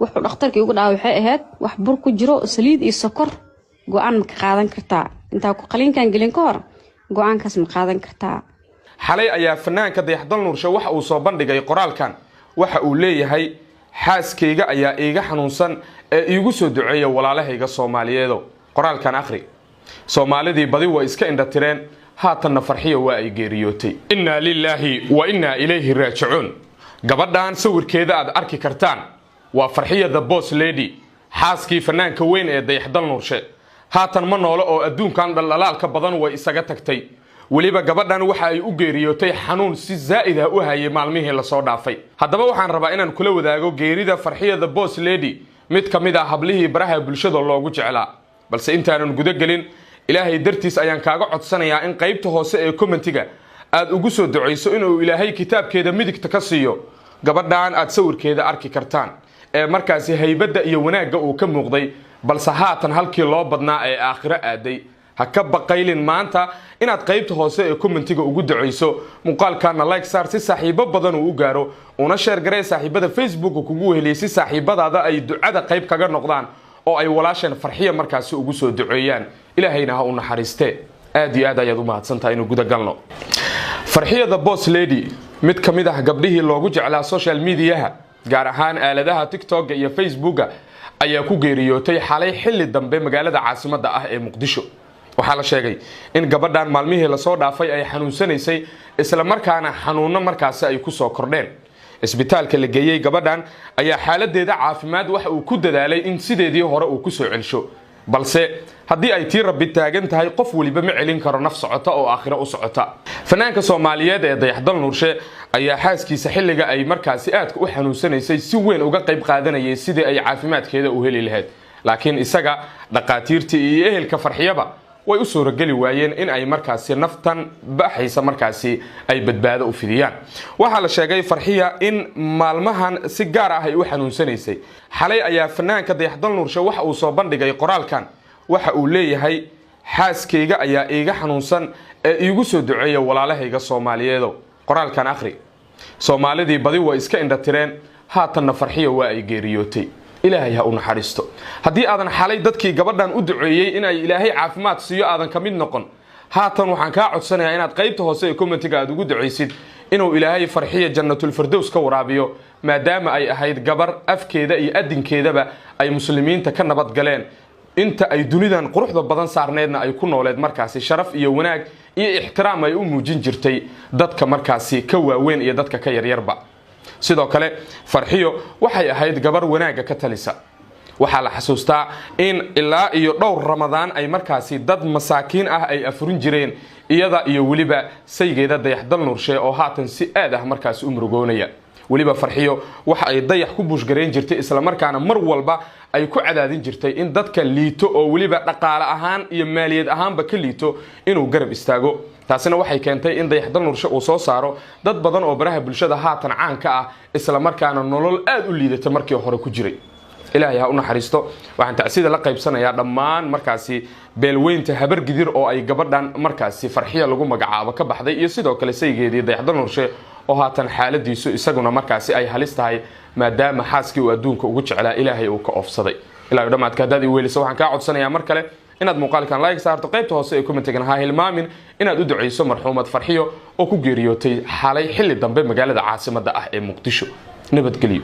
Wuxuu dhakhtarkii ugu dhaha waxay ahayd wax bur ku jiro, saliid iyo sokor. Go-aan ma ka qaadan kartaa intaa ku qaliinkan gelin ka hor? Go-aankaas ma qaadan kartaa? Xalay ayaa fanaanka Dayaxdal Nuurshe waxa uu soo bandhigay qoraalkan. Waxa uu leeyahay: "Xaaskayga ayaa iiga xanuunsan ee iigu soo duceeya, walaalahayga Soomaaliyeedo." Qoraalkan akhri. Soomaalidii badi way iska indhatireen, haatanna Farxiyo waa ay geeriyootay. Innaa lilaahi wa innaa ilayhi raajicuun. Gabadhan sawirkeeda aad arki kartaan waa Farxiya the Boss Lady, xaaskii fanaanka weyn ee Dayaxdal Nuurshe. Haatan ma noolo oo adduunkan dhaldhalaalka badan way isaga tagtay. Weliba gabadhan waxa ay u geeriyootay xanuun si zaa'id ah u hayay maalmihii lasoo dhaafay. Haddaba waxaan rabaa inaan kula wadaago geerida Farxiya the Boss Lady, mid ka mid ah hablihii baraha bulshada loogu jeclaa. Balse intaanan guda gelin, Ilaahay dartiis ayaan kaaga codsanayaa in qaybta hoose ee commentiga aad ugu soo ducayso inuu Ilaahay kitaabkeeda midigta ka siiyo gabadhan aad sawirkeeda arki kartaan ee markaasi haybadda iyo wanaagga uu ka muuqday, balse haatan halkii loo badnaa ee aakhiro aaday. Ha ka baqaylin maanta inaad qaybta hoose ee commentiga ugu ducayso. Muuqaalkaana like saar si saaxiibo badan uu u gaaro, una share garee saaxiibada Facebooka kugu weheliyay, si saaxiibadaada ay ducada qayb kaga noqdaan oo ay walaasheen Farxiya markaasi ugu soo duceeyaan. Ilaahayna ha u naxariistee. Aad iyo aad ayaad u mahadsantahay. Inuu guda galno. Farxiya the Boss Lady, mid ka mid ah gabdhihii loogu jeclaa social mediaha, gaar ahaan aaladaha TikToka iyo Facebooka, ayaa ku geeriyootay xalay xilli dambe magaalada caasimadda ah ee Muqdisho. Waxaa la sheegay in gabadhan maalmihii lasoo dhaafay ay xanuunsanaysay, islamarkaana xanuunno markaasi ay kusoo kordheen. Isbitaalka la geeyey gabadhan ayaa xaaladeeda caafimaad waxa uu ku dadaalay in sideedii hore uu kusoo celsho, balse haddii ay tii Rabbi taagan tahay, qof weliba ma celin karo naf socota oo aakhiro u socota. Fanaanka Soomaaliyeed ee Dayaxdal Nuurshe ayaa xaaskiisa xilliga ay markaasi aadka u xanuunsanaysay si weyn uga qayb qaadanayay sidii ay caafimaadkeeda u heli lahayd, laakiin isaga, dhaqaatiirtii iyo ehelka Farxiyaba way u suurageli waayeen in ay markaasi naftan baxaysa markaasi ay badbaado u fidiyaan. Waxaa la sheegay Farxiya in maalmahan si gaar ah ay u xanuunsanaysay. Xalay ayaa fanaanka Dayaxdal Nuurshe waxa uu soo bandhigay qoraalkan. Waxa uu leeyahay: "Xaaskayga ayaa iiga xanuunsan ee iigu soo duceeya, walaalahayga Soomaaliyeedo." Qoraalkan akhri. Soomaalidii badi way iska indhatireen, haatanna Farxiya waa ay geeriyootay. Ilaahay ha u naxariisto. Haddii aadan xalay dadkii gabadhan u duceeyey in ay Ilaahay caafimaad siiyo aadan ka mid noqon, haatan waxaan kaa codsanayaa inaad qaybta hoose ee commentiga aad ugu ducaysid inuu Ilaahay Farxiya Jannatulfirdows ka waraabiyo, maadaama ay ahayd gabar afkeeda iyo adinkeedaba ay muslimiinta ka nabad galeen, inta ay dunidan quruxda badan saarneedna ay ku nooleed markaasi sharaf iyo wanaag iyo ixtiraam ay u muujin jirtay dadka markaasi ka waaweyn iyo dadka ka yaryarba. Sidoo kale Farxiyo waxay ahayd gabar wanaagga ka talisa. Waxaa la xasuustaa in ilaa iyo dhowr Ramadaan ay markaasi dad masaakiin ah ay afurin jireen, iyada iyo weliba saygeeda Dayaxdal Nuurshe oo haatan si aad ah markaasi u murugoonaya. Weliba Farxiyo waxa ay Dayax ku push garayn jirtay, islamarkaana mar walba ay ku cadaadin jirtay in dadka liito oo weliba dhaqaale ahaan iyo maaliyad ahaanba ka liito inuu garab istaago. Taasina waxay keentay in Dayaxdal Nuurshe uu soo saaro dad badan oo baraha bulshada haatan caan ka ah, islamarkaana nolol aad u liidata markii hore ku jiray. Ilaahay ha u naxariisto. Waxaan tacsida la qaybsanayaa dhammaan markaasi beelweynta Habargidir oo ay gabadhan markaasi Farxiya lagu magacaabo ka baxday, iyo sidoo kale saygeedii Dayaxdal Nuurshe oo haatan xaaladiisu isaguna markaasi ay halis tahay, maadaama xaaskii uu adduunka ugu jeclaa Ilaahay uu ka oofsaday. Ilaa dhammaadka haddaad i weeliso, waxaan kaa codsanayaa mar kale inaad muuqaalkan like saarto, qaybta hoose ee commentigan ha hilmaamin inaad u ducayso marxuumad Farxiyo oo ku geeriyootay xalay xilli dambe magaalada caasimadda ah ee Muqdisho. Nabadgelyo.